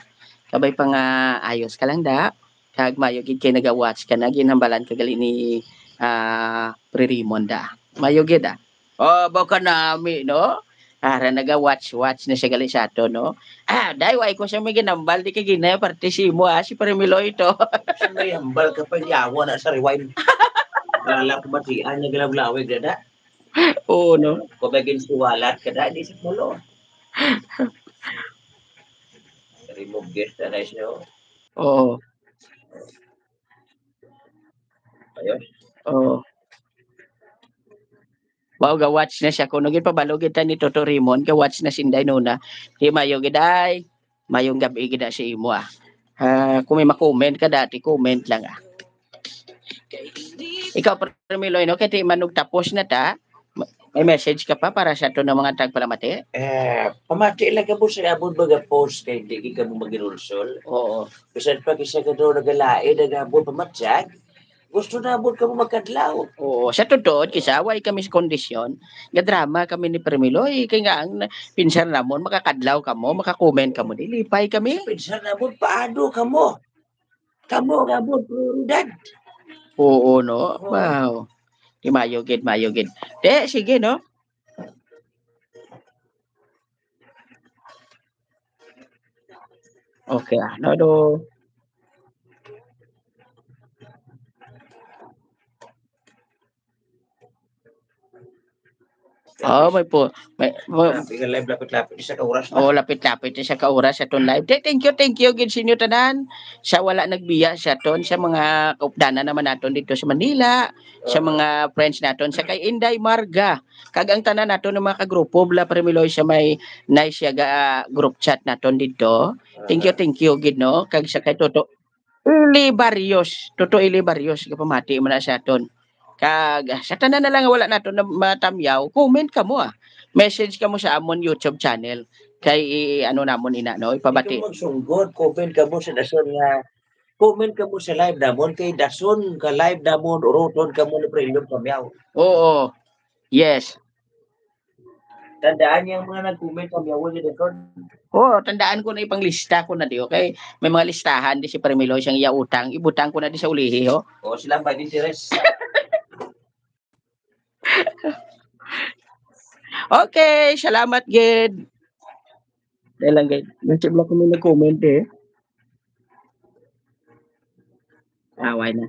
Kabay pa nga ayos ka lang da. Kag mayo gid kay naga-watch ka na, ginhambalan ka gali ni, ah, Pre Raymond da. Mayo gid, ah. Oh, baka nami, no? Ara naga-watch-watch na siya gali sa ato, no? Ah, day, why ko siya may ginambal, di ka ginaya parte si imo, ah, si Pre Miloy to. Siya may hambal ka pa, yawa na sa rewind. Wala ko batian niya, galaw-lawig na da. Oo, no? Kung may ginsiwalat ka na, di sa pulo. Remove guest na siya, oh. Oo. Ayun. Oo. Wow, ga-watch na siya. Kuno gid pabalo gid ta ni Toto Raymond, ga-watch na si Inday Nona. Di mayo gid ay. Mayong gabi gid na sa imo, ah. Ah, kung may ma-comment ka dati, comment lang, ah. Ikaw, Pre Miloy, no? Kay di man og tapos na ta. Ma-, may message ka pa para sa ato ng mga tagpalamati? Eh, pamati lang ka po sa abon baga post kay di ka mo magirulsol. Oo. Bisan pa kisa ka daw nagalain, nagabon pamatyag. Gusto na abon ka mo magkadlaw. Oo, sa totoo, kisa, way kami sa kondisyon. Gadrama kami ni Pre Miloy, kay nga ang na-, pinsar namon, makakadlaw kamo, maka-comment kamo, nilipay kami. Pinsar namon, paano kamo? Kamo nga mo prioridad. Oo, no? Oo. Wow. Di mayo gid, mayo gid. Te, sige, no? Okay, ano do? Oh, may po. May, may, Grabe ka live, lapit-lapit sa ka oras na. Oh, lapit-lapit sa ka oras sa aton live. Th- Thank you, thank you gid sa inyo tanan. Sa wala nagbiya sa aton, sa mga kaupdanan naman naton dito sa Manila, sa Oo. mga friends naton, sa kay Inday Marga, kag ang tanan naton ng mga kagrupo, bla Premiloy sa may Naisyaga, ah, group chat naton dito. Thank you, Oo. thank you gid, no? Kag sa kay Toto Eli Barrios, Toto Eli Barrios, gapamati mo na sa aton. Kag, ah, sa tanan na lang nga wala nato na matamyaw, comment kamo, ah. Message kamo sa amon YouTube channel. Kay i-, ano namon ina, no? Ipabati. Ikaw magsunggod, comment kamo sa dason nga, comment kamo sa live namon, kay dason ka live namon, uruton kamo ni Prelyo Pamyaw. Oo. Yes. Tandaan niya ang mga nag-comment, Pamyaw, ni Dason. Oo, tandaan ko na, ipanglista ko na di, okay? May mga listahan di si Premiloy siyang iya utang, ibutang ko na di sa ulihi, ho. Oo, sila ang may interes. Okay, salamat gid. Dahil lang gid, nag-check lang kami nag-comment eh. Away na.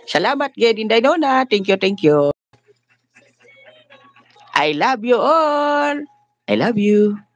Salamat gid, Inday Nona. Thank you, thank you. I love you all. I love you.